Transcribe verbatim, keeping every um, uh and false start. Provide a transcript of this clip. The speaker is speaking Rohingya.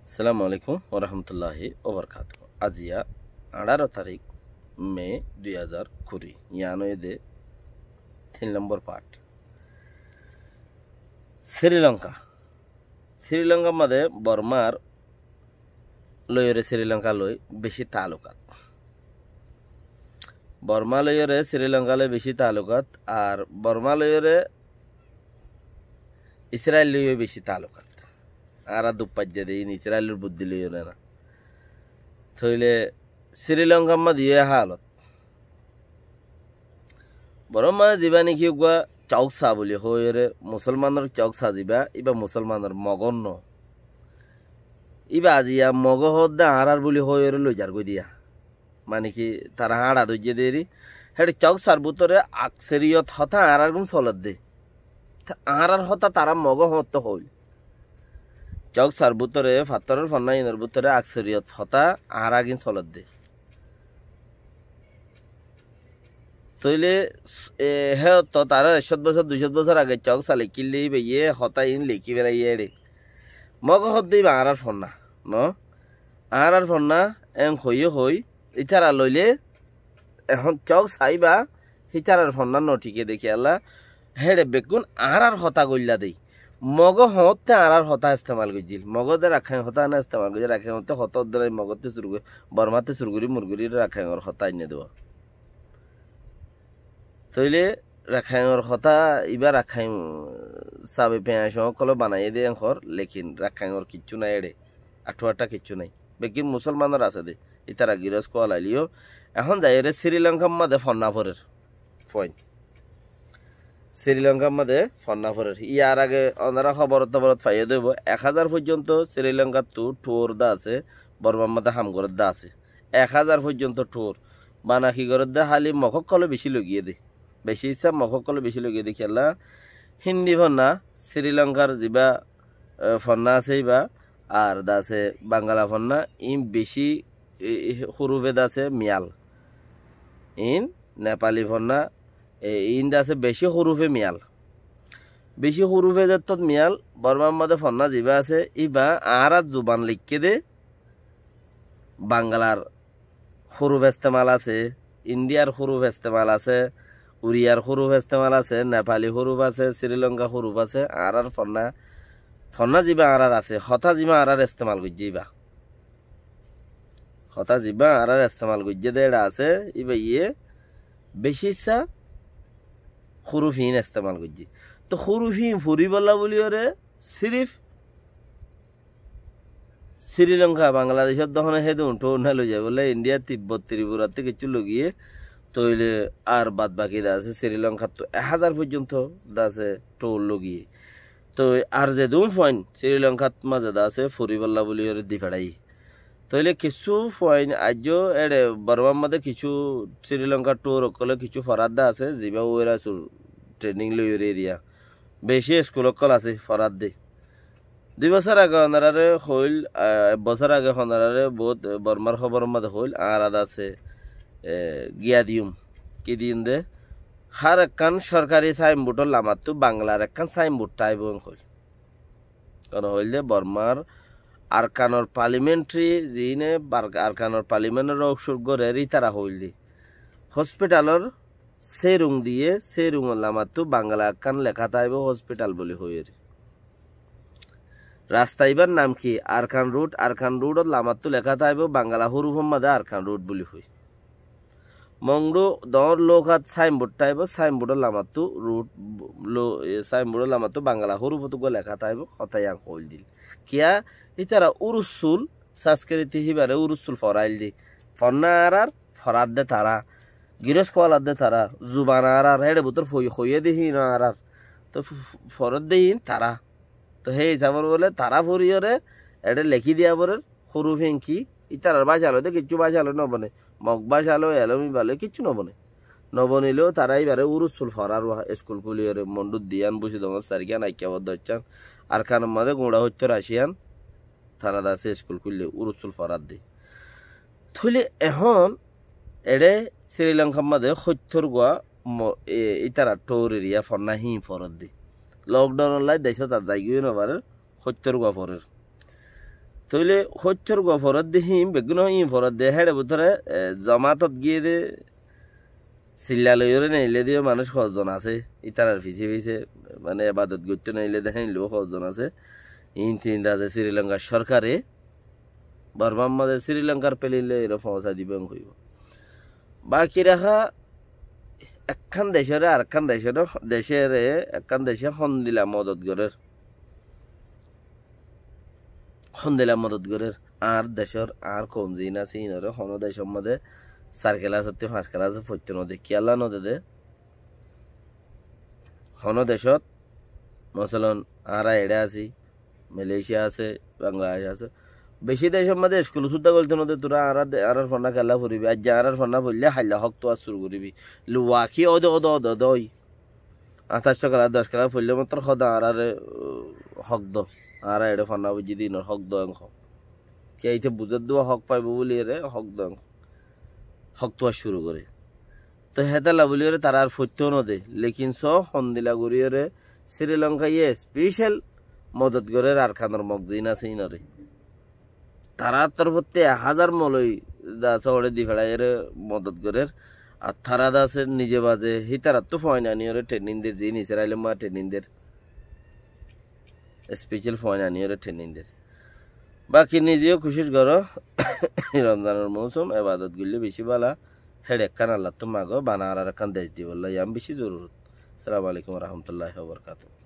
Assalamu alaikum warahmatulláhi wabarakátuhu. Aziya añçáro tarík me dui házar kuri, yián óiye de tin lombor part. Sri Lanka. Sri Lankar mazé Bormar loiyóre Sri Lanka loi beci taalukat. Borma loiyóre Sri Lanka loi beci taalukat, ar Borma loiyóre Israel loiyó beci taalukat. Añára duk faijjé de iín Israelor buddi loiyóre na. Tóile Sri Lankar mazé yó e haalot. Bormar mazé zibá niki uggúa Choksa buli hoóiyoré, musolmanor Choksa zibá, íba musolmanor, Mogor noó. Íba aziya Mogó hoódde añárár buli hoóiyoré loizar goi diya. Mane ki, tará háñça doijjé de eri. Héçe Choksar bútore aksoriyot hotá añárár gún soledde. Te añárár hotá tará Mogó hoóñtte hoóil. Choksar bútore, fattórór fonná iínor bútore aksoriyot hotá añárár gín soledde. Tóile, e, hé otto tará ekcót bosór, duicót bosór age Choksa lekíl de íbayé hotá iín lekí felaiyé éçe. Mogó hoódde íba añárár fonná, no? Añárár fonná, en hoiyé hoi, ítara loile, ehón Choksa íba, hítarar fonná no thíke de kiyólla, héçe beggún añárár hotá goillá dei. Mogó hoóñtte añárár hotá estemal goijjíl. Mogó de Rakhain hotá aná estemal goijjé, Rakhain hoóñtte hotá uddúrai Mogótte sur gorí, Bormátte sur gorí, mur gorí Rakhainor hotá ainné dua. Tóile Rakhainor hotá, íba Rakhain sabe peñac ókkole banaiyé de enkor, lekin Rakhainor kiccú nái éçe. Athúathá kiccú nái. Beggín musolmanor asé de. Ítara girós kualailiyó. Ehón zaiyóre Sri Lankar mazé fonná forer. Fuain. Sri Lankar mazé fonná forer. Yar age onora hóbor toborot faiyó de óibo, ek házar foijjonto Sri Lankattú thuor de asé, Bormar mazé ham gorér de asé. Ek házar foijjonto thuor. Bana ki gorér de háli Mog ókkole beci logiyé de. Beci issá Mog ókkole beci logiyé de kiyólla Hindi fonná, Sri Lankar zibá, e, fonná asé íba, ar de asé Bangala fonná, iín beci, e, e, hurufe de asé miyal. Iín Nepali fonná, e, iín de asé beci hurufe miyal. Beci hurufe zettót miyal, Bormar mazé fonná zibá asé, íba añárár zuban leikké de, Bangalar huruf estemal asé, Indiyar huruf estemal asé, Uriyar huruf estemal asé, Nepali huruf asé, Sri Lanka huruf asé, añárár fonná, fonná zibá añárár asé, hotá zibá añárár estemal goijjé íba. Hotá zibá añárár estemal goijjé de éçe asé, íbayé beci issá huruf iín estemal goijjé. Tó huruf iín foribólla buli óre sirif Sri Lanka, Bangladecót de hone hédun thuor nái loizai bóle, Indiya, Tibbot, Tripurattú kiccú logiyé, tóile ar bad baki de asé Sri Lankattú ek házar foijjonto de asé thuor logiyé. Toi ar zedún fuain Sri Lankat mazé de asé foribólla buli óre di feçaiyé. Tóile kissú fuain aijjó éçe Bormar mazé kissú Sri Lankar thuor ókkole kissú forár de asé, zibá uwéra sur trening loi óre eriya. Beci eskul ókkol asé forár de. Dui bosór age onoráre hoóil, ah, ek bosór age onoráre bout, eh, Bormar hóbor mazé hoóil, añára de asé, eh, giya diyum. Ki diyum de? Hár ekkán sorkari sainbodor lamattú Banglar ekkán sainbod táibo en hoóil. Kono hoóil de Bormar Arkanor palimentri, ziíne Bar-, Arkanor palimentor óksuk gorér ítara hoóil de. Hospitalor sérung diyé, sérungor lamattú Bangla ekkán leká táibo hospital buli hoiyóre. Rasta ibár nam ki? Arkan Rud, Arkan Rudor lamattú leká táibo Bangla húrufor mazé Arkan Rud buli hoi. Mongdu doóñr lókat sainbod táibo, sainbodor lamattú rud, lo-, e, sainbodor lamattú Bangla húrufot uggúa leká táibo, hotá yián hoóil dil. Kiyá? Ítara urussul, saskiriti híbare urussul foráil di. Fonná añárár, forár de tará. Girós kualar de tará. Zuban añárár, héçe bútor foi-, hoiyé de híin añárár. Tó f-, f-, forér de híin tará. Tó hé hísabor bóle tará foriyóre, eçé lekí diya forer, huruf hín ki, ítarar báca loi de kiccú báca loi nobone, Mog báca loi, elóm íba loi kiccú nobone. Nobonileyó tará íbare urussul forár wa eskul kúliyóre, Mondhut diyan, Busidongor sairgán, Aikkabor doccán, Arkanor mazé guñça hóittor aci yián, tará de asé eskul kúlile urussul forár de. Tóile ehón eçé Sri Lankar mazé hóittor gua mo-, e, ítara thuor eriya fonná híin forer de. Lockdownor lai decót ar zaigói nofarer, hóittor gua forer. Tóile hóittor gua foredde híin, beggúne híin foredde, héçe bútore, e, zomatot giyé de silla loiyóre neille de yó manúic hozzon asé, ítarar fisé fisé, mane ebadot goittó neille de héin lou hozzon asé. Híin tin daze Sri Lankar sorkare, Bormar mazé Sri Lankar pelin loiyóre foóñsai dibo en hoibo. Baki raká ekkán decóre arekkán decóre, decóre ekkán dece hondila modot gorér. Hondila modot gorér. Añár decór, añár koum ziín asé, iínoré honó decór mazé sair kelas ottú fañs kelas foittó node, kiyólla node de? Honó decót, mosolon, añára eçé así, Malaysia asé, Bangladesh asé. Beci decór mazé iskul suddá goiltó node, tura añára de-, añárar fonná kiyólla foribi, aijja añárar fonná foille hailla hók tuwa cúru goribi. Luwa ki ode, ode, ode, ode ói. Añtaccó kelas, doc kelas foille mattor hoó de añáráre, uh, hók do. Añára eçé fonná foijjí de inor hók do en hoó. Kiyá íte buzér de hók faibo buli ere hók do en hoó. Hók tuwa cúru gore. Toi hétolla buli ere tará ar foittó node. Lekin só hondila gori ere Sri Lanka ye special modot gorér Arkanor mog ziín asé inore. Tarár torfóttu ek házar moloi da sóore di feçaiyóre modot gorér. Ar tará da asé nize baze hítarattú fuain aniyóre training der, ziín Israilor mazé training der. Special fuain aniyóre training der. Baki nize yó kucíc goró, Romzanor mousum, ebadot goille beci bála, héçe ekkán Allattú mago, bana añárar ekkán dec dibolla, yián beci zorurot. Assalamu alaikum wa rahmatullahi wa barakatuhu.